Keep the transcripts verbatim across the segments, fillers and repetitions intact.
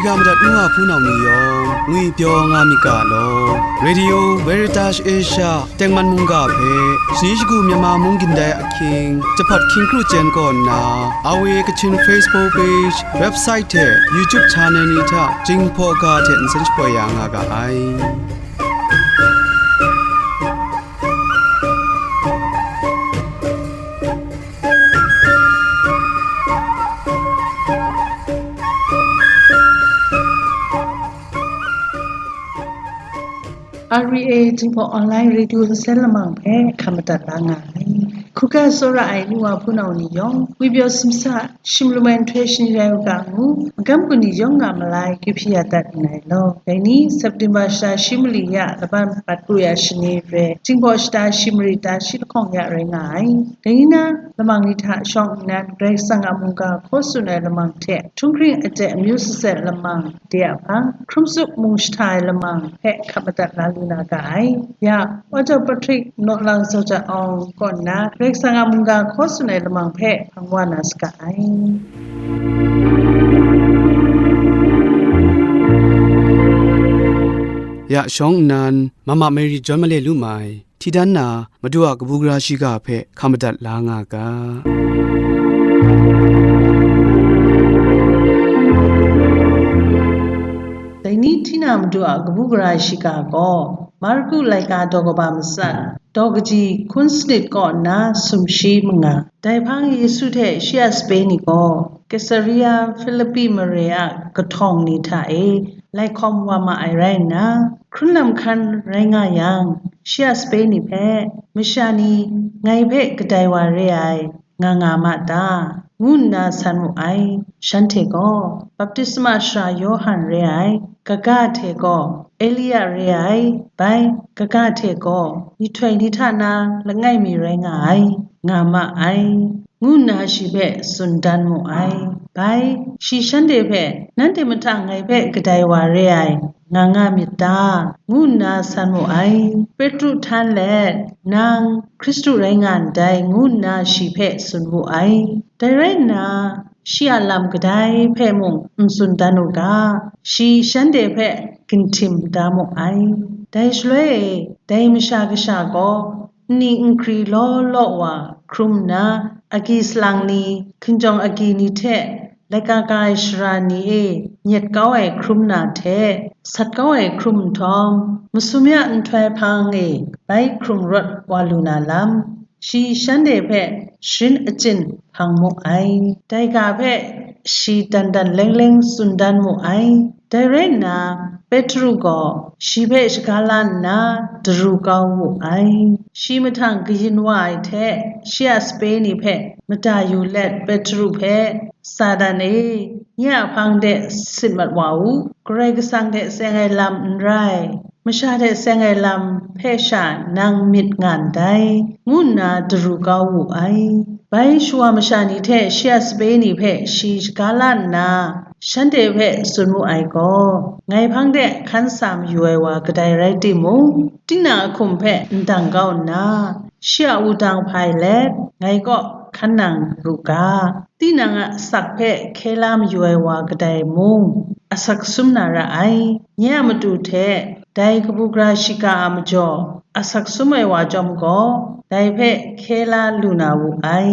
Ya madat nu wa hpunau ni yawng, ngwi pyaw nga myit ga law. Radio Veritas Asia tengman mungga hpe, shani shagu Myanmar mung gindai ahkying, jahpawt hkying kru chyen kaw nna, R V A Kachin Facebook page, website hte YouTube channel ni hta Jinghpaw ga hte nsen shapoi ya nga ga ai. R V A Jinghpaw Online Radio nsen lamang hpe hkam madat la nga ai. Hkuga tsawra ai nu wa hpunau ni yawng, ngwi pyaw simsa, shim lamai nhtoi shani rai u ga ngu, magam gun ni yawng nga malai, kyu hpyi ya dat nngai law. Dai ni, September shata shi mali ya, laban bat pru ya shani re, Jinghpaw shata shi mali ta shi lahkawng ya rai nga ai. Dai ni na, lamang ni hta shawng nnan, Karai Kasang a mungga hkaw tsun ai lamang hte, htunghkring aten amyu saset lamang, de a hpang, hkrum tsup mung shahta ai lamang hpe hkap madat la lu na ga ai. Ya, Otto Patrick, Naw Lang Zaw Jat Awng kaw nna, Karai Kasang a mungga hkaw tsun ai lamang hpe hpang wa na saga ai. Ya shawng nnan, Mama Mary John Malay Lumai, hti dan na Madu a kabu gara shiga hpe hkam madat la nga ga. Dai ni hti na Madu a kabu gara shiga gaw, Marku laika daw kaba matsat, daw kaji hkun sanit kaw nna sumshi manga. Dai hpang Yesu hte shi a sape ni gaw, Kaesaria Hpilipi mare a kahtawng ni hta e lai hkawm wa ma ai rai nna, hkrunlam hkan rai nga yang, shi a sape ni hpe, masha ni ngai hpe kadai wa re ai, nga nga ma ta? Ngu nna san mu ai. Shanhte gaw, Baptisma Sara Yawhan re ai, kaga hte gaw, Elia re ai, bai, kaga hte gaw, myihtoi ni hta na langai mi rai nga ai, nga ma ai, ngu nna shi hpe tsun dan mu ai. Bai, shi shanhte hpe, Nanhte mahtang ngai hpe kadai wa re ai, nga nga myit ta? Ngu nna san mu ai. Petru htan let, Nang Hkristu rai nga ndai, ngu nna shi hpe tsun wu ai. Dai rai nna, shi a lam kadai hpe mung n tsun dan u ga, shi shanhte hpe ginhtim da mu ai. Dai shaloi e, dai Masha Kasha gaw nni nkri law law wa hkrum nna, agyi salang ni, hkinjawng agyi ni hte laika ka ai sara ni e nyet kau ai hkrum na hte, sat kau ai hkrum nhtawm, masum ya nhtoi hpang e bai hkrung rawt wa lu na lam, shi shanhte hpe sharin achyin hpang mu ai. Dai ga hpe shi dan dan leng leng tsun dan mu ai. Dai rai nna, Petru gaw shi hpe shaga la nna daru kau wu ai. Shi mahtang kayin wa ai hte, shi a sape ni hpe mada yu let, Petru hpe, Satan e, nye a hpang de sit mat wa u, Karai Kasang hte seng ai lam n rai, masha hte seng ai lam hpe sha nang myit nga ndai, ngu nna daru kau wu ai. Bai shawa masha ni hte shi a sape ni hpe shi shaga la nna, shanhte hpe tsun wu ai gaw, Ngai hpang de hkan sa mayu ai wa kadai rai timung, tinang a hkum hpe n dang kau nna, shi a wudang hpai let, ngai kaw hkan nang ru ga. Tinang a asak hpe hkye la mayu ai wa kadai mung, asak sum na ra ai. Nye a matu hte dai kabu gara shiga a majaw, asak sum ai wa chyawm gaw, dai hpe hkye la lu na wu ai.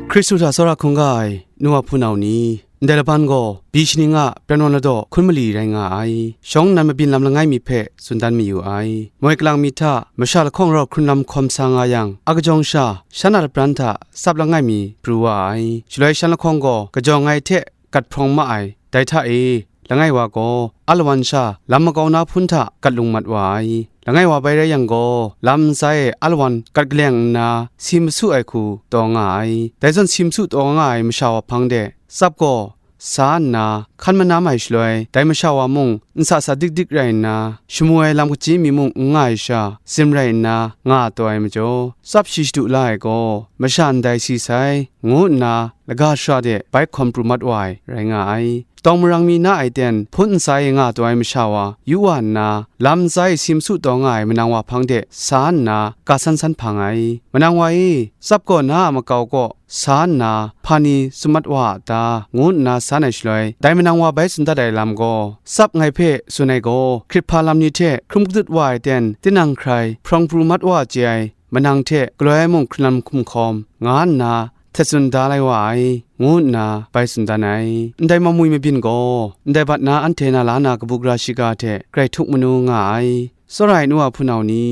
Hkristu hta tsawra hkungga ai nu wa hpunau ni, ndai laban gaw, byi shaning a pyawn wan ladaw hkun mali rai nga ai. Shawng nnan mabyin lam langai mi hpe tsun dan mayu ai. Moi kalang mi hta masha lahkawng rau hkrun lam hkawm sa nga yang, a kajawng sha, shan a lapran hta tsap langai mi pru wa ai. Shaloi shan lahkawng gaw kajawng ai hte gat hprawng ma ai. Dai hta e, langai wa gaw, alawan sha lam makau na hpun hta gat lung mat wa ai. Langai wa bai rai yang gaw, lam ntsa e alawan gat kaleng nna, si masu ai hku taw nga ai. Dai zawn si masu taw nga ai masha wa hpang de, tsap gaw sa nna, hkan manam ai shaloi, dai masha wa mung nsa sa dik dik rai nna, shamu ai lam kaji mi mung n nga ai sha, zim rai nna nga taw ai majaw, tsap shi shadu la ai gaw, masha ndai si sai, ngu nna laga shara de bai hkawm pru mat wa ai, rai nga ai. Tawng marang mi na ai ten hpun ntsa e nga taw ai masha wa yu wa nna, lam ntsa e si masu taw nga ai manang wa hpang de sa nna, ka san san hpang ai. Manang wa e, tsap gaw na a makau kaw sa nna, hpa ni tsun mat wa a ta? ngu nna san ai shaloi, dai manang wa bai tsun dat ai lam gaw, tsap ngai hpe tsun ai gaw, hkrit hpa lam ni hte hkrum kadut wa ai ten, tinang hkrai hprawng pru mat wa chye ai manang hte galoi ai mung hkrunlam hkum hkawm, nga nna htet tsun da lai wa ai, ngu nna bai tsun dan ai. Ndai mamwi mabyin gaw, ndai bat na anhte na la na kabu gara shiga hte grai htuk manu nga ai. Tsawra ai nu a hpunau ni,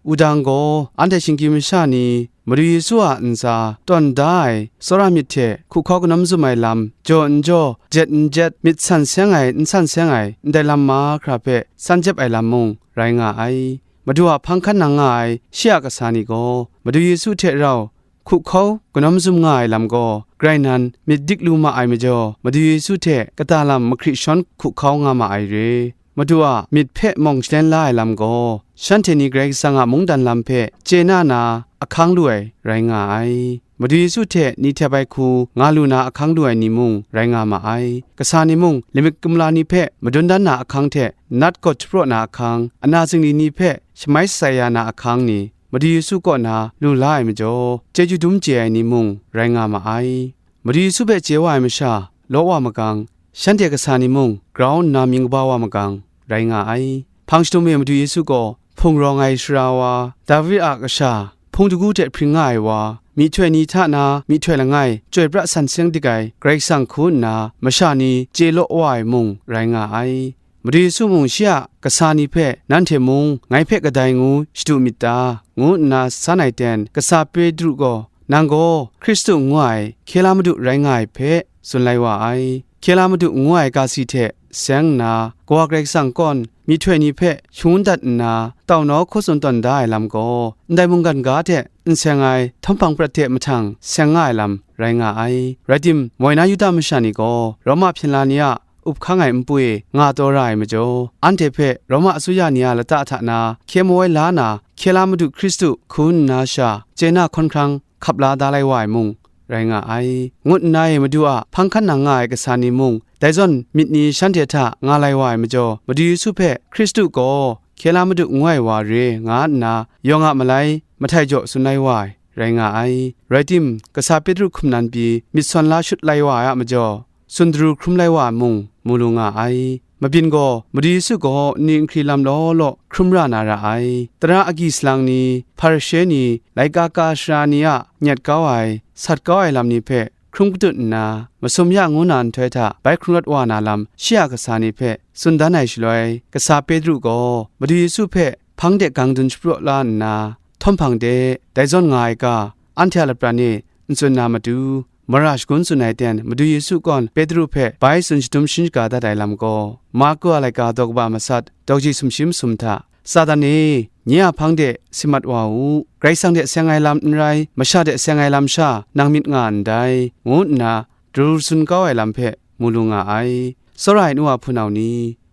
wudang gaw anhte shinggyim masha ni Madu Yesu a ntsa tawn da ai tsawra myit hte hku hkau kanawm zum ai lam, jaw n jaw, jet n jet, myit san seng ai n san seng ai ndai lam mahkra hpe san jep ai lam mung rai nga ai. Madu a hpang hkan nang nga ai shi a kasa ni gaw, Madu Yesu hte rau hku hkau kanawm zum nga ai lam gaw, grai nan myit dik lu ma ai majaw, Madu Yesu hte kata lam mahkri shawn hku hkau nga ma ai re. Madu a myit hpe mawng shalen la ai lam gaw, shanhte ni Karai Kasang a mungdan lam hpe chye na na ahkang lu ai rai nga ai. Madu Yesu hte ni htep ai hku nga lu na ahkang lu ai ni mung rai nga ma ai. Kasa ni mung lamik kumla ni hpe madun dan na ahkang hte nat gawt shapraw na ahkang, ana zingli ni hpe shamai shatsai ya na ahkang ni, Madu Yesu kaw na lu la ai majaw, chyeju dum chye ai ni mung rai nga ma ai. Madu Yesu hpe chye wa ai masha, law wa magang, shanhte kasa ni mung grau nna mying kaba wa magang, rai nga ai. Hpang shadum e Madu Yesu gaw hpung rawng ai sara wa, David a kasha, hpung dagu hte hpring nga ai wa, myihtoi ni hta na myihtoi langai chyoi pra san seng dik ai Karai Kasang hku nna masha ni chye law wa ai mung rai nga ai. Madu Yesu mung shi a kasa ni hpe, "Nanhte mung ngai hpe kadai ngu shadu myit ta?" ngu nna san ai ten, kasa Petru gaw, "Nang gaw Hkristu ngu ai, hkye la Madu rai nga ai hpe tsun lai wa ai. Hkye la Madu ngu ai ga si hte seng nna, Kawa Karai Kasang kawn myihtoi ni hpe shangun dat nna, tau nau hkaw tsun tawn da ai lam gaw, ndai mungkan ga hte n seng ai htawm hpang prat hte mahtang seng nga ai lam rai nga ai. Rai tim, moi na Yuda masha ni gaw Roma hpyen la ni a up hkang ai npu e nga taw ra ai majaw, anhte hpe Roma asuya ni a lata hta na hkye mawai la na, hkye la Madu Hkristu hku nna sha chye na hkawn hkrang hkap la da lai wa ai mung rai nga ai," ngut nna e Madu a hpang hkan nang nga ai kasa ni mung, dai zawn myit ni shanhte hta nga lai wa ai majaw, Madu Yesu hpe Hkristu gaw hkye la Madu ngu ai wa re nga nna, yawng a malai mahtai jaw tsun lai wa ai rai nga ai. Rai tim, kasa Petru hkum nan pyi myit sawn la shut lai wa ai a majaw, tsun daru hkrum lai wa mung mu lu nga ai. Mabyin gaw, Madu Yesu gaw nni nhkri lam law law hkrum ra na ra ai. Tara agyi salang ni, Hparishe ni, laika ka sara ni a nyet kau ai, sat kau ai lam ni hpe hkrum kadut nna, masum ya ngu na nhtoi hta bai hkrung rawt wa na lam shi a kasa ni hpe tsun dan ai shaloi, kasa Petru gaw Madu Yesu hpe hpang de gang dun shapraw la nna, htawm hpang de, dai zawn nga ai ga, anhte a lapran e n tsun na matu, mara shagun tsun ai ten, Madu Yesu gaw Petru hpe bai tsun shadum shin shaga dat ai lam gaw, Marku a laika daw kaba matsat, daw kaji sumshi masum hta, "Satan e, nye a hpang de si mat wa u, Karai Kasang de seng ai lam n rai, masha de seng ai lam sha nang myit nga ndai," ngu nna daru tsun kau ai lam hpe mu lu nga ai. Tsawra ai nu a hpunau ni,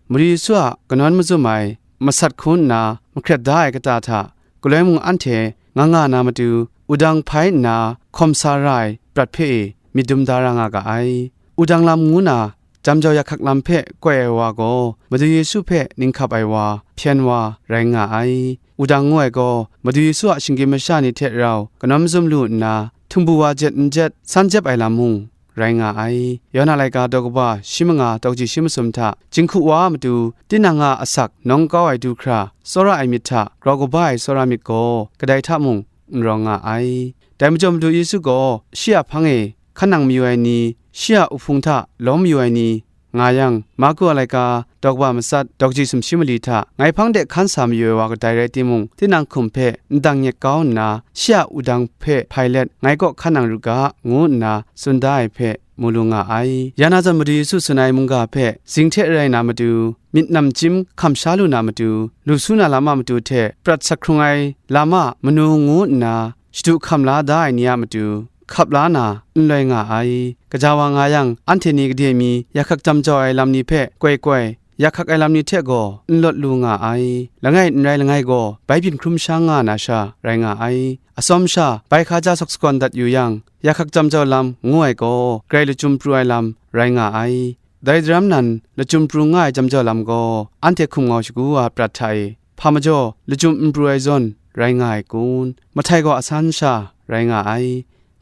Madu Yesu a kanawn mazum ai masat hku nna mahkret da ai kata hta, galoi mung anhte nga nga na matu, wudang hpai nna hkawm sa ra ai prat hpe e myit dum da ra nga ga ai. Wudang lam ngu na, jam jau ya hkak lam hpe koi ai wa gaw, Madu Yesu hpe ninghkap ai wa, hpyen wa, rai nga ai. Wudang ngu ai gaw, Madu Yesu a shinggyim masha ni hte rau kanawn mazum lu nna, htingbu wa jet n jet, san jep ai lam mung rai nga ai. Yawhan a laika daw kaba shi manga, daw kaji shi masum hta, jinghku wa a matu, tinang a asak nawng kau ai du hkra, tsawra ai myit hta grau kaba ai tsawra myit gaw, kadai hta mung n rawng nga ai. Dai majaw Madu Yesu gaw shi a hpang e hkan nang mayu ai ni, shi a uhpung hta lawm mayu ai ni nga yang, Marku a laika daw kaba matsat, daw kaji sumshi mali hta, ngai hpang de hkan sa mayu ai wa kadai rai timung, tinang hkum hpe ndang nyet kau nna, shi a wudang hpe hpai let ngai kaw hkan nang ru ga, ngu nna tsun da ai hpe mu lu nga ai. Ya na zawn Madu Yesu tsun ai mungga hpe zing hte rai na matu, myit namchyim hkam sha lu na matu, lu su na lam a matu hte prat sak hkrung ai lam a manu ngu nna shadu hkam la da ai ni a matu, hkap la na n loi nga ai. Gaja wa nga yang, anhte ni gade mi, ya hkak jam jau ai lam ni hpe koi koi, ya hkak ai lam ni hte gaw n lawt lu nga ai. Langai n rai langai gaw, bai byin hkrum sha nga na sha rai nga ai. Atsawm sha, bai hkaja sawk sagawn dat yu yang, ya hkak jam jau lam ngu ai gaw, grai lachyum pru ai lam rai nga ai. Dai daram nan, lachyum pru nga ai jam jau lam gaw, anhte hkum ngau shagu a prat hta e, hpa majaw lachyum n pru ai zawn rai nga ai kun? Mahtai gaw asan sha rai nga ai.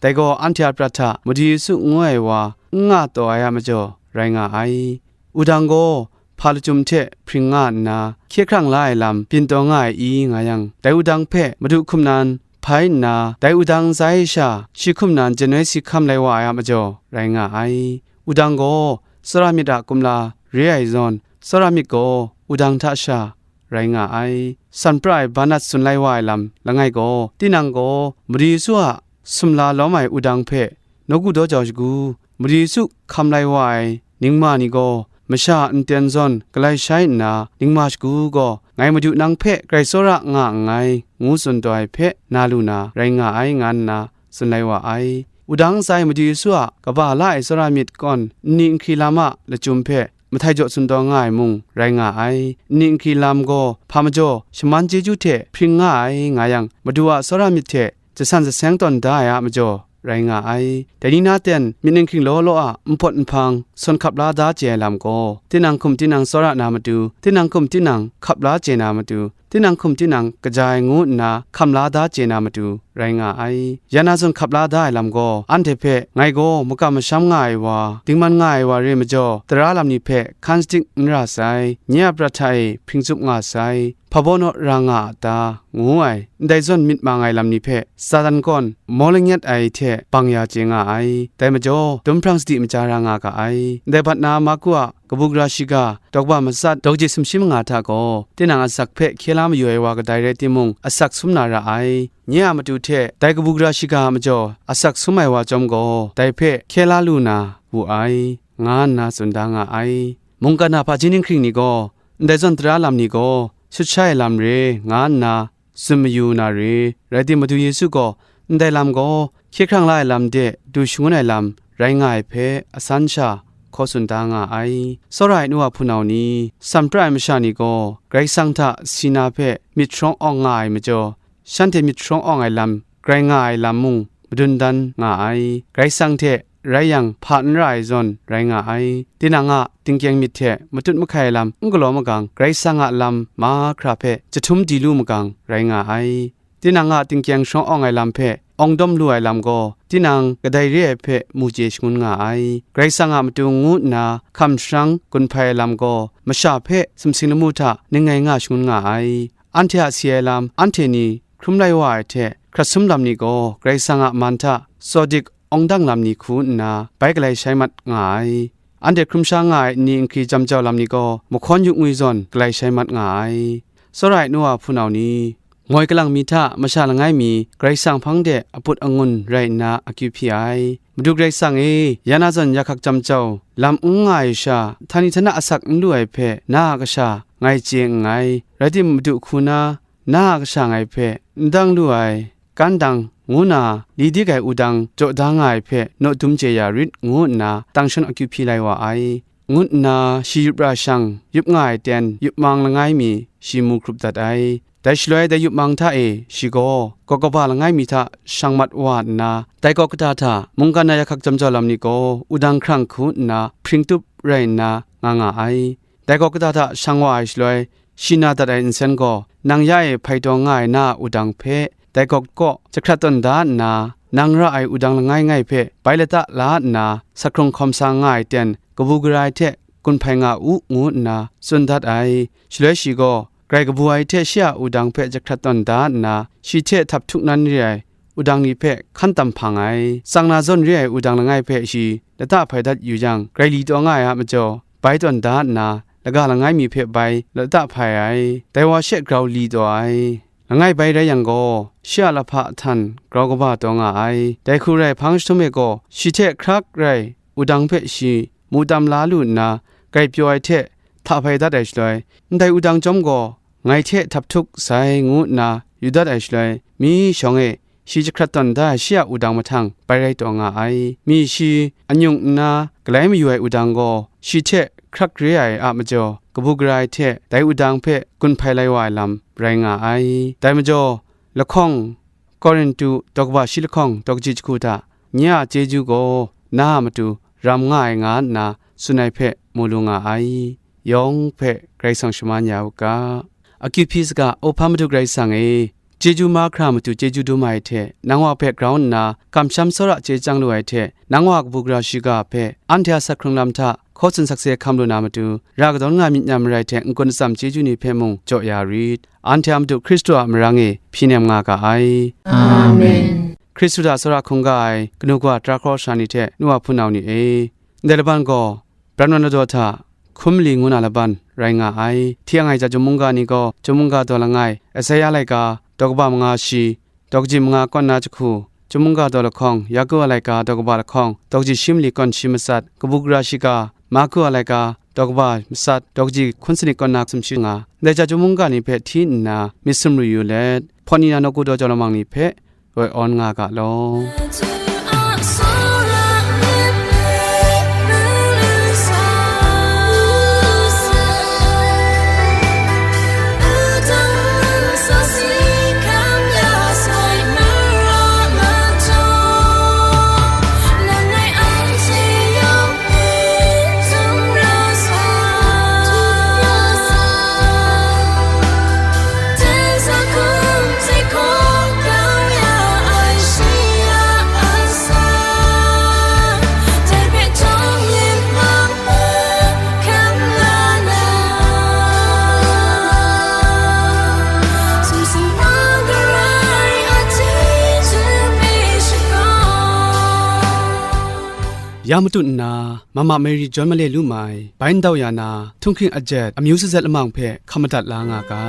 Dai gaw anhte a prat hta Madu Yesu ngu ai wa n nga taw ai a majaw rai nga ai. Wudang gaw hpa lachyum hte hpring nga nna, hkye hkrang la ai lam byin taw nga ai i nga yang, dai wudang hpe Madu hkum nan hpai nna, dai wudang ntsa e sha shi hkum nan janoi si hkam lai wa ai a majaw rai nga ai. Wudang gaw tsawra myit a kumla re ai zawn, tsawra myit gaw wudang hta sha rai nga ai. San pra ai Barnat tsun lai wa ai lam langai gaw, tinang gaw Madu Yesu a sumla lawm ai wudang hpe nawku daw jau shagu, Madu Yesu hkam lai wa ai ningma ni gaw, masha a nten zawn galai shai nna, ningma shagu gaw, ngai Madu nang hpe grai tsawra nga nngai, ngu tsun taw ai hpe na lu na rai nga ai, nga nna tsun lai wa ai. Wudang ntsa e Madu Yesu a kaba la ai tsawra myit kawn nni nhkri lam a lachyum hpe mahtai jaw tsun taw nga ai mung rai nga ai. Nni nhkri lam gaw hpa majaw shaman chyeju hte hpring nga ai nga yang, Madu a tsawra myit hte jasan jaseng tawn da ai a majaw rai nga ai. Dai ni na ten myit ninghking law law a npawt nhpang sawn hkap la da chye ai lam gaw, tinang hkum tinang tsawra na matu, tinang hkum tinang hkap la chye na matu, tinang hkum tinang kaja ai ngu nna hkam la da chye na matu rai nga ai. Ya na zawn hkap la da ai lam gaw, anhte hpe ngai gaw makam masham nga ai wa, dingman nga ai wa re majaw, tara lam ni hpe hkan shadik n ra sai, nye a prat hta e hpring tsup nga sai, hpa baw naw ra nga a ta, ngu ai. Ndai zawn myit mang ai lam ni hpe Satan gaw maw lanyat ai hte bang ya chye nga ai. Dai majaw, dum hprang sadi maja ra nga ga ai. Ndai bat na Marku a kabu gara shiga, daw kaba matsat, daw je sumshi manga hta gaw, tinang asak hpe hkye la mayu ai wa kadai rai timung, asak sum na ra ai. Nye a matu hte dai kabu gara shiga a majaw asak sum ai wa chyawm gaw, dai hpe hkye la lu na wu ai, nga nna tsun da nga ai. Mungkan a hpaji ninghkring ni gaw, ndai zawn tara lam ni gaw, shut sha ai lam re, nga nna tsun mayu na re. Rai tim, Madu Yesu gaw, ndai lam gaw, hkye hkrang la ai lam de du shangun ai lam rai nga ai hpe, asan sha hkaw tsun da nga ai. Tsawra ai nu a hpunau ni, san pra ai masha ni gaw, Karai Kasang hta si na hpe myit sharawng awng nga ai majaw, shanhte myit sharawng awng ai lam, grai nga ai lam mung madun dan nga ai. Karai Kasang hte rai yang, hpa n ra ai zawn rai nga ai. Tinang a tingkyeng myit hte matut mahkai ai lam n galaw magang, Karai Kasang a lam mahkra hpe jahtum di lu magang rai nga ai. Tinang a tingkyeng sharawng awng ai lam hpe awng dawm lu ai lam gaw, tinang kadai re ai hpe mu chye shangun nga ai. Karai Kasang a matu ngu nna hkam sharang gun hpai ai lam gaw, masha hpe sumsing lamu hta ningngai nga shangun nga ai. Anhte a si ai lam, anhte ni hkrum lai wa ai hte hkrat sum lam ni gaw, Karai Kasang a man hta tsaw dik awng dang lam ni hku nna bai galai shai mat nga ai. Anhte hkrum sha nga ai nni nhkri jam jau lam ni gaw, mahkawn yu ngwi zawn galai shai mat nga ai. Tsawra ai nu a hpunau ni, ngoi kalang mi hta masha langai mi Karai Kasang hpang de aput angun rai nna akyu hpyi ai. Madu Karai Kasang e, ya na zawn ya hkak jam jau lam n nga ai sha, htani htana asak n lu ai hpe na a kasha ngai chye nngai. Rai timung, madu hku na, na a kasha ngai hpe n dang lu ai, kan dang, ngu na li dik ai wudang jaw da nga ai hpe naw dum chye ya rit, ngu nna tang shan akyu hpyi lai wa ai, ngu nna shi yup ra shang, yup nga ai ten yup mang langai mi shi mu hkrup dat ai. Dai shaloi, dai yup mang hta e shi gaw gawk kaba langai mi hta shang mat wa nna, dai gawk kata hta mungkan na ya hkak jam jau lam ni gaw wudang hkrang hku nna hpring tup rai nna nga nga ai. Dai gawk kata hta shang wa ai shaloi, shi na dat ai nsen gaw, nang ya e hpai taw nga ai na a wudang hpe, dai gawk kaw jahkrat tawn da nna, nang ra ai wudang langai ngai hpe bai lata la nna, sak hkrung hkawm sa nga ai ten, kabu gara ai hte gun hpai nga u, ngu nna tsun dat ai. Shaloi shi gaw, grai kabu ai hte shi a wudang hpe jahkrat tawn da nna, shi hte htap htuk nan re ai wudang ni hpe hkan tam hpang ai. Tsang na zawn re ai wudang langai hpe shi lata hpai dat yu yang, grai li taw nga ai a majaw, bai tawn da nna, laga langai mi hpe bai lata hpai ai. Dai wa she grau li taw ai. Langai bai rai yang gaw, shi a lahpa htan grau kaba taw nga ai. Dai hku rai hpang jahtum e gaw, shi hte hkrak rai wudang hpe shi mu tam la lu nna, grai pyaw ai hte hta hpai dat ai shaloi, ndai wudang chyawm gaw, ngai hte htap htuk sai, ngu nna yu dat ai shaloi, myi shawng e shi jahkrat tawn da ai shi a wudang mahtang bai rai taw nga ai. Mi shi anyung nna galai mayu ai wudang gaw, shi hte hkrak re ai a majaw, kabu gara ai hte dai wudang hpe gun hpai lai wa ai lam rai nga ai. Dai majaw, lahkawng Korintu daw kaba shi lahkawng daw kaji jahku hta, nye a chyeju gaw na a matu ram nga ai nga nna tsun ai hpe mu lu nga ai. Yawng hpe Karai Kasang shaman ya u ga. Akyu hpyi saga, O hpa Madu Karai Kasang e, chyeju mahkra matu chyeju dum ai hte, nang wa hpe grau nna kamsham tsawra chye chyang lu ai hte, nang wa kabu gara shiga hpe, anhte a sak hkrung lam hta hkaw tsun sakse hkam lu na matu, ra kadawn nga myit n rai hte, n-gun atsam chyeju ni hpe mung jaw ya rit. Anhte a Madu Hkristu a marang e hpyi nem nga ga ai. Amen. Hkristu hta tsawra hkungga ai kanu kawa, tara hkraw sara ni hte nu wa hpunau ni e, ndai laban gaw, Pran wan ladaw hta hkum mali ngu na laban rai nga ai. Hti ang ai hta chyum mungga ni gaw, chyum mungga daw langai, Esaia laika daw kaba manga shi, daw kaji manga kawn na jahku, chyum mungga daw lahkawng, Yaku a laika daw kaba lahkawng, daw kaji shi mali kawn shi matsat, kabu gara shiga, Maku a laika daw kaba matsat, daw kaji hkun sanit kawn na sumshi nga. Ndai hta chyum mungga ni hpe hti nna myit sumru yu let, hpawt ni na nawku daw jau lamang ni hpe, roi awn nga ga law. Ya matut nna, Mama Mary John Male Lumai, bai ndau ya na, htunghkring ajet, amyu sazet lamang hpe hkam madat la nga ga.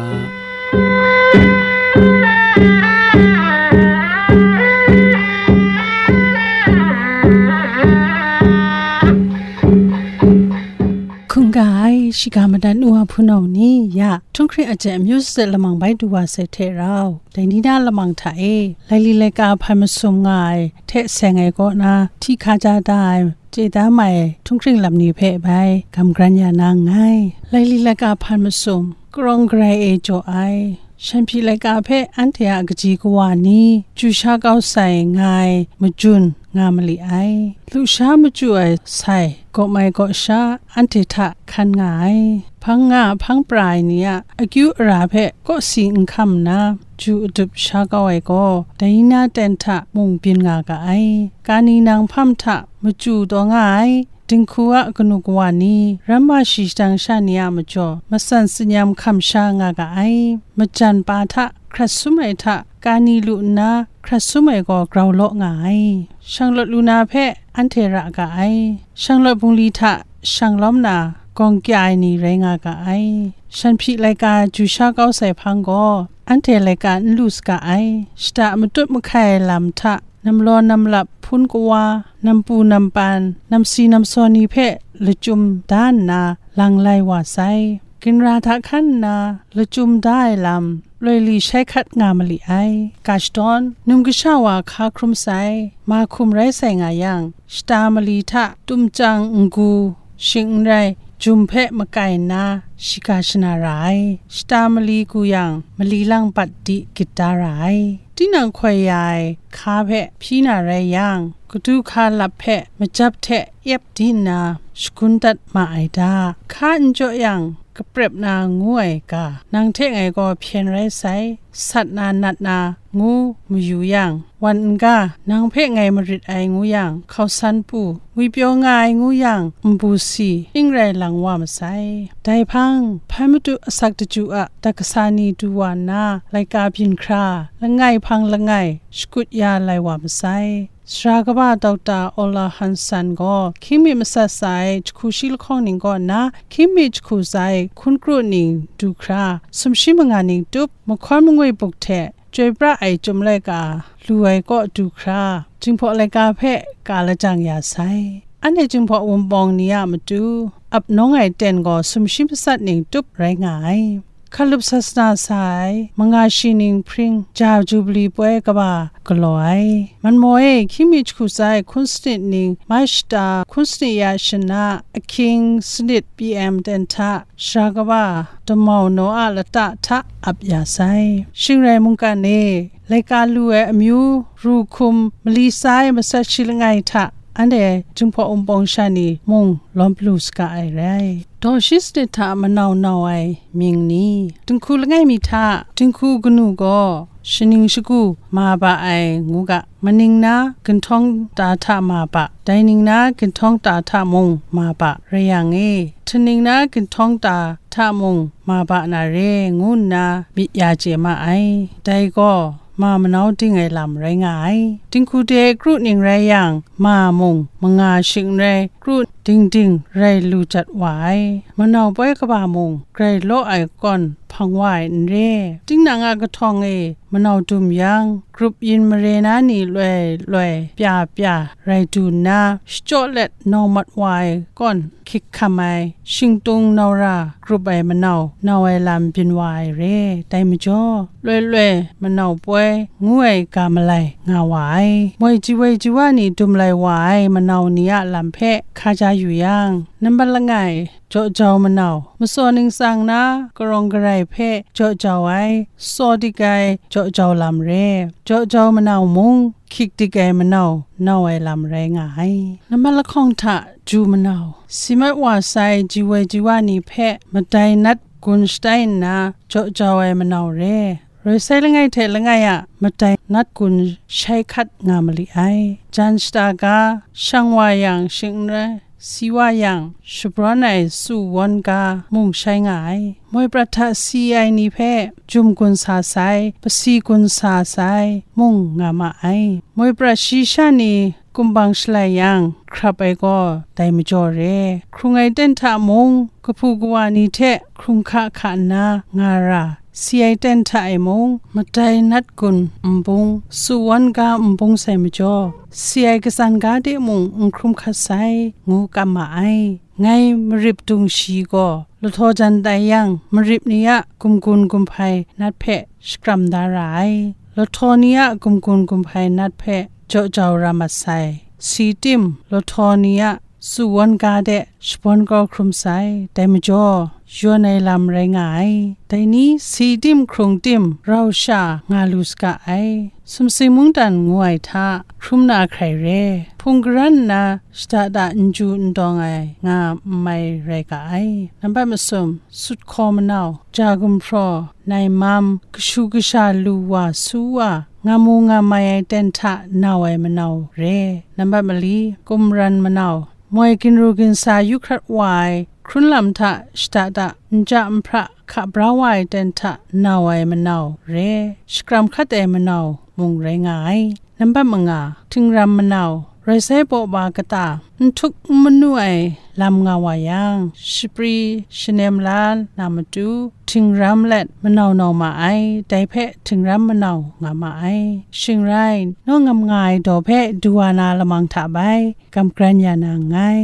Hkungga ai, shiga madat nu wa hpunau ni, ya, htunghkring ajet amyu sazet lamang bai du wa sai hte rau, dai ni na lamang hta e, laili laika hpan masum nga ai hte seng ai kaw na, hti hkaja da ai, chye da mai ai htunghkring lam ni hpe bai gam gran ya na nngai. Laili laika hpan masum, karawng garai e jaw ai, shanhpyi laika hpe anhte a kaji kawa ni, chyu sha kau sai nga ai majun nga mali ai. Lusha machyu ai sai, gaw mai gaw sha anhte hta hkan nga ai. Hpang nga hpang pra ai ni a akyu ara hpe kawsi n hkam nna, ju adup sha kau ai gaw, dai na ten hta mung byin nga ga ai. Kani nang hpam hta machyu taw nga ai, dinghku a kanu kawa ni, ramma shi shadang sha ni a majaw, matsan tsin-yam hkam sha nga ga ai. Majan pa hta hkrat sum ai hta, kani lu nna hkrat sum ai gaw grau law nga ai. Shanglawt lu na hpe anhte ra ga ai. Shanglawt bungli hta shang lawm na, gawng kya ai ni rai nga ga ai. Shanhpyi laika ju sha kau sai hpang gaw, anhte laika n lu saga ai. Shata matut mahkai ai lam hta, namlaw namlap hpun kawa, nampu nampan, namsi namsaw ni hpe lachyum da nna lang lai wa sai. Ginra hta hkan nna lachyum da ai lam, loi li shai hkat nga mali ai. Ga shadawn, num kasha wa hka hkrum sai, ma hkum rai sai nga yang, shata mali hta tumchyang n-gu, shing n rai, jum hpe makai nna, shiga shana ra ai. Shata mali gu yang, mali lang bat di gyit da ra ai. Tinang hkoi ya ai hka hpe hpyi na rai yang, kadu hka lap hpe majap hte yep di nna, shagun dat ma ai da. Hka n jaw yang, kaprep na ngu ai ga, nang hte ngai gaw hpyen rai sai, sat na nat na ngu mayu yang, wan n-ga, nang hpe ngai marit ai ngu yang, hkausan pu, ngwipyaw nga ai ngu yang, nbu si, ning rai lang wa masai. Dai hpang, hpan madu asak daju a dat kasa ni du wa nna, laika byin hkra, langai hpang langai, shakut ya lai wa masai. Sara kaba Dokta Ola Hansan gaw, hkying mi matsat tsa ai jahku shi lahkawng ning kaw nna, hkying mi jahku tsa ai hkun kru ning du hkra, sumshi manga ning tup, mahkawn mangwi buk hte, chyoi pra ai chyum laika lu ai kaw du hkra, Jinghpaw laika hpe ka lajang ya sai. Anhte Jinghpaw Wunpawng ni a matu ap nawng ai ten gaw sumshi matsat ning tup rai nga ai. hkalup sasana sa ai, manga shi ning hpring, ja Jubili poi kaba galaw ai. Manmaw e, hkying mi jahku tsa ai hkun sanit ning, mai shata hkun sanit ya shana, ahkying sanit P M ten hta, sara kaba damau naw a lata hta ap ya sai. Shing rai mungkan e, laika lu ai amyu, ru hkum, mali sa ai masat shi langai hta, anhte Jinghpaw Wunpawng sha ni mung lawm pru saga ai rai. Daw shi sanit hta manau nau ai mying ni? Dinghku langai mi hta, dinghku kanu gaw, shaning shagu ma ba ai ngu ga, maning na ginhtawng ta hta ma ba, dai ning na ginhtawng ta hta mung ma ba, rai yang e, htaning na ginhtawng ta hta mung ma ba na re, ngu nna myit ya chye ma ai. Dai gaw, ma manau ding ai lam rai nga ai. Dinghku de kru ning rai yang, ma mung, manga shing n rai, kru ding ding rai lu jat wa ai. Manau poi kaba mung, grai law ai kawn hpang wa ai n re. Tinang a kahtawng e, manau dum yang, grup yin mare na ni loi loi, pya pya, rai du nna, shachyaw let nau mat wa ai kawn, hkyik hkam ai, shingtung nau ra grup ai manau, nau ai lam byin wa ai re. Dai majaw, loi loi manau poi ngu ai ga malai nga wa ai. Moi ji woi ji wa ni dum lai wa ai manau ni a lam hpe hka ja yu yang, nambat langai, jaw jau manau, matsaw ningsang na karawng garai hpe jaw jau ai, tsaw dik ai jaw jau lam re. Jaw jau manau mung, hkyik dik ai manau, nau ai lam rai nga ai. Nambat lahkawng hta ju manau, si mat wa sai ji woi ji wa ni hpe madai nat gun shatai nna jaw jau ai manau re. Roi sai langai hte langai a madai nat gun shai hkat nga mali ai. Jan shata ga, shang wa yang shing n rai, si wa yang shabrawn ai su wan ga mung shai nga ai. Moi prat hta si ai ni hpe jum gun sa sai, pasi gun sa sai, mung nga ma ai. Moi prat shi sha ni kumbang shalai yang, hkrap ai gaw dai majaw re. Hkrung ai ten hta mung, kahpu kawa ni hte hkrung hka hka nna nga ra, si ai ten hta e mung, madai nat gun nbung, su wan ga nbung sai majaw, si ai katsan ga de mung n hkrum hkat sai, ngu kam ma ai. Ngai marip dung shi gaw, lahtaw jan tai yang, marip ni a gumgun gumhpai nat hpe shakram da ra ai. Lahtaw ni a gumgun gumhpai nat hpe jaw jau ra mat sai. Si tim, lahtaw ni a su wan ga de shabawn kau hkrum sai. Dai majaw, yawn ai lam rai nga ai. Dai ni si tim hkrung tim rau sha nga lu saga ai. Sumsing mungdan ngu ai hta, hkrum na hkrai re, hpung garan nna shada da n ju n dawng ai nga n mai rai ga ai. Nambat masum, sut hkaw manau, ja gumhpraw, nai mam, kashu kasha lu wa su wa, nga mu nga mai ai ten hta nau ai manau re. Nambat mali, kumran manau, moi ginru ginsa yu hkrat wa ai, hkrun lam hta shada da, nja nhpra hka bra wa ai ten hta nau ai manau re, shakram hkat ai manau mung rai nga ai. Nambat manga, htingram manau, roi sai baw ba kata, n htuk n manu ai lam nga wa yang, shapri shanem la na matu, htingram let manau nau ma ai, dai hpe htingram manau nga ma ai. Shing rai, naw ngam nga ai daw hpe du wa na lamang hta bai, kamgran ya na nngai.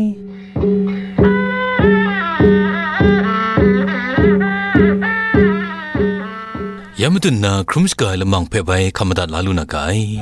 Ya matut nna hkrum shaga ai lamang hpe bai hkam madat la lu na ga ai.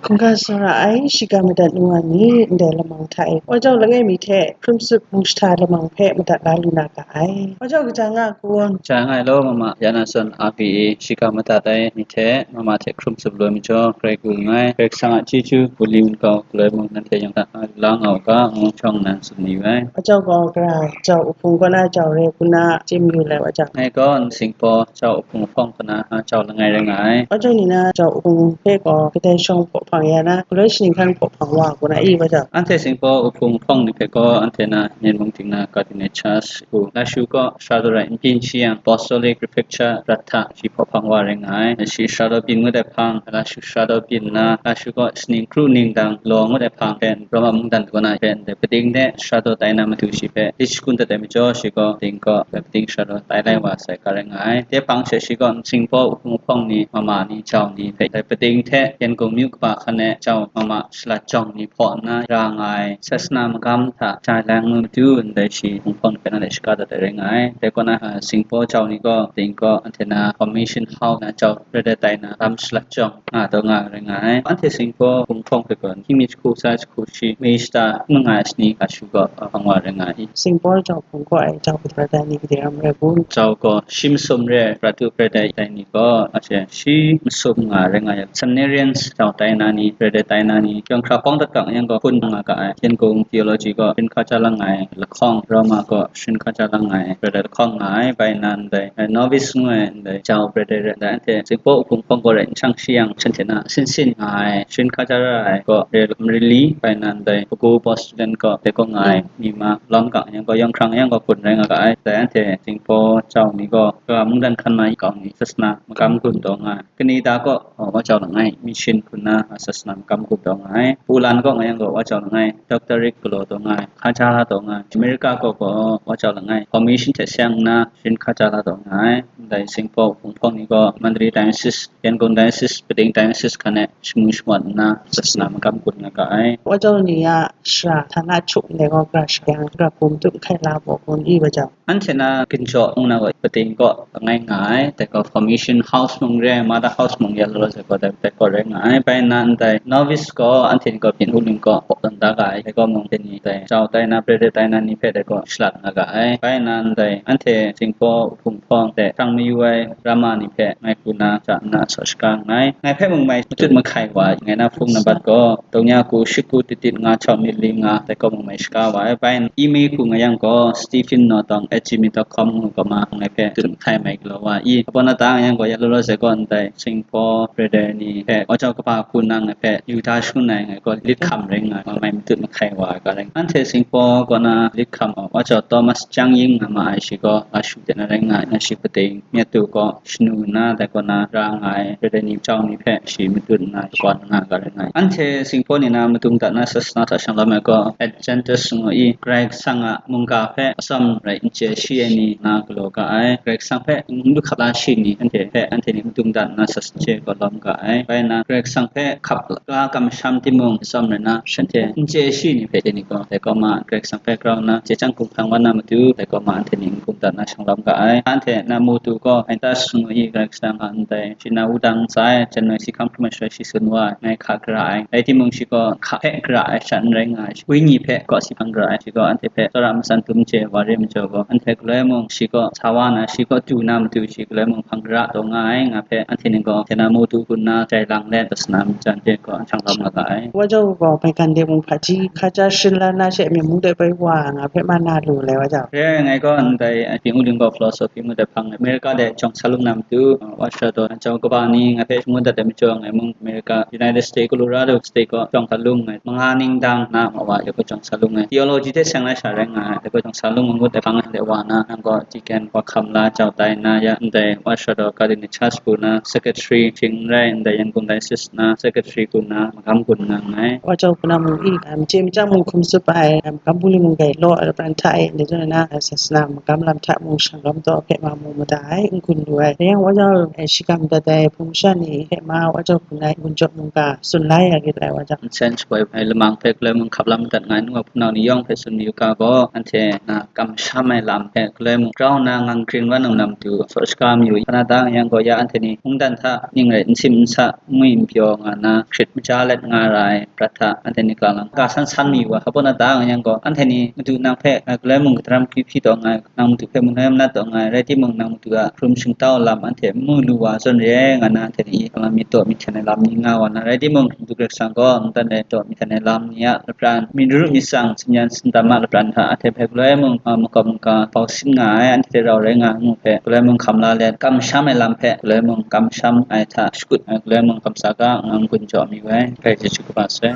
Hkungga tsawra ai, shiga madat nu wa ni, ndai lamang hta e, wa jau langai mi hte hkrum tsup mung shahta lamang hpe madat la lu na ga ai. Wa jau kaja nga kun? Kaja nga ai law, mama, ya na zawn R P A shiga madat ai ni hte mama hte hkrum tsup lu ai majaw, grai gu nngai. Karai Kasang a chyeju, bungli wun kau, galoi mung nanhte yawng hta nga lu la nga u ga, ngu jawng nan tsun ni ai. Wa jau gaw, gara jau uhpung kaw na jau re, kuna chye mayu lai wa jau. Ngai gaw, nsingpaw jau uhpung hpawng kaw na, a, jau langai rai nga ai. Wa jau ni na jau uhpung hpe gaw, kadai shawng hpaw hpang ya na, galoi shaning hkan hpaw hpang wa, kaw na i wa jau. Anhte singpaw uhpung hpawng ni hpe gaw, anhte na Myen mung ting na Cardinal Charge u, Lashu kaw sara daw rai n byin shi yang, Apostolic Prefecture prat hta shi hpaw hpang wa rai nga ai. Shi sara daw byin ngut ai hpang, Lashu sara daw byin nna, Lashu kaw shaning kru ning dang law ngut ai hpang hpe, Roma mungdan kaw na hpe, ndai pading de sara daw tai na matu shi hpe, lit shakun dat ai majaw, shi gaw pading kaw, dai pading sara daw tai lai wa sai ga rai nga ai. Dai hpang she shi gaw, nsingpaw uhpung hpawng ni, mama ni, jau ni hpe, dai pading hte Yangon myu kaba hkan ne jau mama shalat jawng ni hpaw nna ra nga ai sasana magam hta jai lang matu ndai shi hpung hpawng hpe na de shaga dat ai rai nga ai. Dai kaw na, a, Singpaw jau ni gaw, ting gaw, anhte na Formation House na jau rai dat tai na lam shalat jawng nga taw nga ai rai nga ai. Anhte Singpaw hpung hpawng hpe gaw, hkying mi jahku, sa jahku shi, May shata n nga ai shani ga shu gaw, a, hpang wa rai nga ai. Singpaw jau hpung gaw ai jau gadara dai ni gade ram rai kun? Jau gaw shi masum re ai prat tu prat dai, dai ni gaw, a, shi masum nga rai nga ai. Seminarians jau tai na ni, prat dai tai na ni, kyawng hkra kawng dat kang yang gaw hpun nga ga ai. Tiangung Theology gaw sharin hkaja lang ai lahkawng, Roma gaw sharin hkaja lang ai prat dai lahkawng nga ai, bai nan dai, eh, novice ngu ai ndai jau prat dai rai ndai, anhte Singpaw hpung hpawng gaw rai n shang shi yang, shanhte na sin sin nga ai, sharin hkaja ra ai gaw re lam rili, bai nan dai Bago Boston gaw dai gaw nga ai, mi ma lawm kang yang gaw, yawng hkrang yang gaw hpun rai nga ga ai. Dai anhte Singpaw jau ni gaw, ga mungdan hkan ma i kau ni, sasana magam gun taw nga ai. Canada gaw, oh, wa jau langai, mission hpun na, ah, sasana magam gun taw nga ai. Poland gaw nga yang gaw, wa jau langai, doctorate galaw taw nga ai, hkaja la taw nga ai. America gaw gaw, wa jau langai, Formation hte seng nna, sharin hkaja la taw nga ai. Ndai Singpaw hpung hpawng ni gaw, Mandalay Diocese, Yangon Diocese, Pading Diocese hkan e shamu shamawt nna, sasana magam gun nga ga ai. Wa jau ni a shara htana htuk ndai gaw gara shakyan, gara hpung tup hkai la baw kun i wa jau. Anhte na ginjaw ngu na gaw, Pading gaw langai nga ai, dai gaw Formation House mung re ai, Mother House mung ya law law sai gaw, dai, dai gaw rai nga ai. Bai nna ndai novice gaw, anhte ni gaw byin hku ling gaw hpaw tawn da ga ai, dai gaw mung hte ni dai jau tai na, prat dai tai na ni hpe dai gaw shalat nga ga ai. Bai nna ndai anhte Singpaw hpung hpawng hte hkrang mayu ai rama ni hpe ngai hku na ja nna sa shaga nngai. Ngai hpe mung mai matut mahkai wa ai, ngai na hpung nambat gaw, dongya ku, shi ku, tit tit nga, chau myit li nga, dai gaw mung mai shaga wa ai. Bai email hku nga yang gaw, stephen nawtawng at gmail dot com ngu gaw ma, ngai hpe tut mahkai mai galaw wa i. Kabaw na ta nga yang gaw, ya law law sai gaw, ndai Singpaw brother ni hpe wa jau kaba hku nang ngai hpe yu da shangun ai, ngai gaw lit hkam rai nga ai, mai matut mahkai wa ai ga rai. Anhte Singpaw kaw na lit hkam ai wa jau Thomas Chyang Ying nga ma ai, shi gaw Gashu de na rai nga ai, nang shi Pading myit tu gaw shanu nna, dai kaw na ra nga ai, brother ni jau ni hpe shi matut nna shakawn nga ga rai nga ai. Anhte Singpaw ni na madung dat na sasana hta shanglawm ai gaw, Adventist ngu i, Karai Kasang a mungga hpe atsawm rai n chye shi ai ni na galaw ga ai, Karai Kasang hpe n lu hkap la shi ni, anhte hpe, anhte ni madung dat na sasana hte gaw lawm ga ai. Bai nna, Karai Kasang hpe hkap la kamsham timung, atsawm rai na, shanhte n chye shi ni hpe, dai ni gaw, dai kaw ma, Karai Kasang hpe grau nna, chye chyang hkum hkrang wan na matu, dai kaw ma, anhte ni n hkum dat na shanglawm ga ai. Anhte na mu tu gaw, Titus ngu i, Karai Kasang a ndai shi na wudang ntsa ai, January si hkam hkrum ai shaloi shi tsun wa ai, ngai hka gara ai. Rai timung, shi gaw hka hpe gara ai sha n rai nga ai, wenyi hpe kaw si hpang gara ai, shi gaw anhte hpe tsawra matsan dum chye wa re majaw gaw, anhte galoi mung shi gaw sa wa na, shi gaw du na matu, shi galoi mung hpang gara taw nga ai, nga hpe anhte ni gaw, hte na mu tu hku nna jai lang let, sasana majan hte gaw shanglawm nga ga ai. Wa jau gaw, maigan de mung hpaji, hkaja sharin la na she, myen mung de bai wa nga hpe ma na lu lai, wa jau. Re ai, ngai gaw ndai, a, Pingwuling gaw philosophy ngu dai hpang, America de jawng sa lung na matu, a, wa sha taw, jau kaba ni ngai hpe shangun dat ai majaw, ngai mung America, United States, Colorado State gaw jawng sa lung ai, manga ning dang na ma wa de gaw jawng sa lung ai. Theology hte seng lai sha rai nga ai, de gaw jawng sa lung ngut ai hpang de wa na, nang gaw deacon wa hkam la jau tai na ya, ndai wa sha taw, Catholic Church hku na secretary shing rai, ndai Yangon Diocese na secretary hku na magam gun nga nngai. Wa jau hku na mung i, a, machye machyang mung hkum tsup ai, a, magam bungli mung gai law ai pran hta e, ndai zawn na, a, sasana magam lam hta mung shanglawm taw hpe ma mu mada ai, n gun lu ai. Dai yang wa jau, e, shikam dat ai hpung masha ni hpe ma wa jau hku na gun jaw mungga tsun la ya rit ai, wa jau. Nsen shapoi ai lamang hpe galoi mung hkap la madat nga ai nu wa hpunau ni yawng hpe tsun mayu ga gaw, anhte na kamsham ai lam hpe galoi mung grau nna ngang gring wan nna matu, saw shaga mayu i. Hpa na ta nga yang gaw, ya anhte ni mungdan hta ning rai n sim n sa, n ngwi n pyaw nga na, hkrit maja let nga ra ai prat hta anhte ni ka lang ga san san mayu wa, hpa na ta nga yang gaw, anhte ni madu nang hpe ngai galoi mung kadaram hkri hpyi taw nga ai, nang madu hpe manoi manat taw nga ai, rai timung, nang madu a hkrum shingtau lam anhte n mu lu wa zawn re ai, nga na anhte ni hkalam myit taw myit hten ai lam ni nga wa na, rai timung, madu Karai Kasang gaw mungdan rai taw myit hten ai lam ni a lapran, myit ru myit tsang, tsin yan tsin dam a lapran hta anhte hpe galoi mung, a, makawp mungga bau sin nga ai, anhte hte rau rai nga ai ngu hpe galoi mung hkam la let, kamsham ai lam hpe galoi mung kamsham ai hta shakut ai, galoi mung kamsa ga ngang gun jaw mi wai. Bai chyeju kaba sai.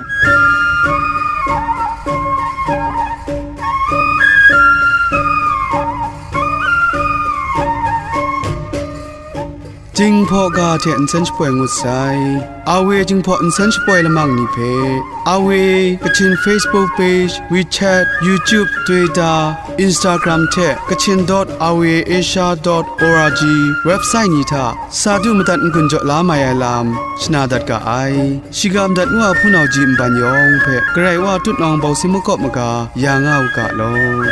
Jinghpaw ga hte nsen shapoi ngut sai. Awe Jinghpaw nsen shapoi lamang ni hpe, Awe Kachin Facebook page, WeChat, YouTube, Twitter, Instagram hte Kachin dot awe asia dot org website ni hta sa du madat n-gun jaw la mai ai lam shana dat ga ai. Shiga madat ngu a hpunau ji nban yawng hpe Karai Wa tutnawng bawsi makawp maga ya nga u ga law.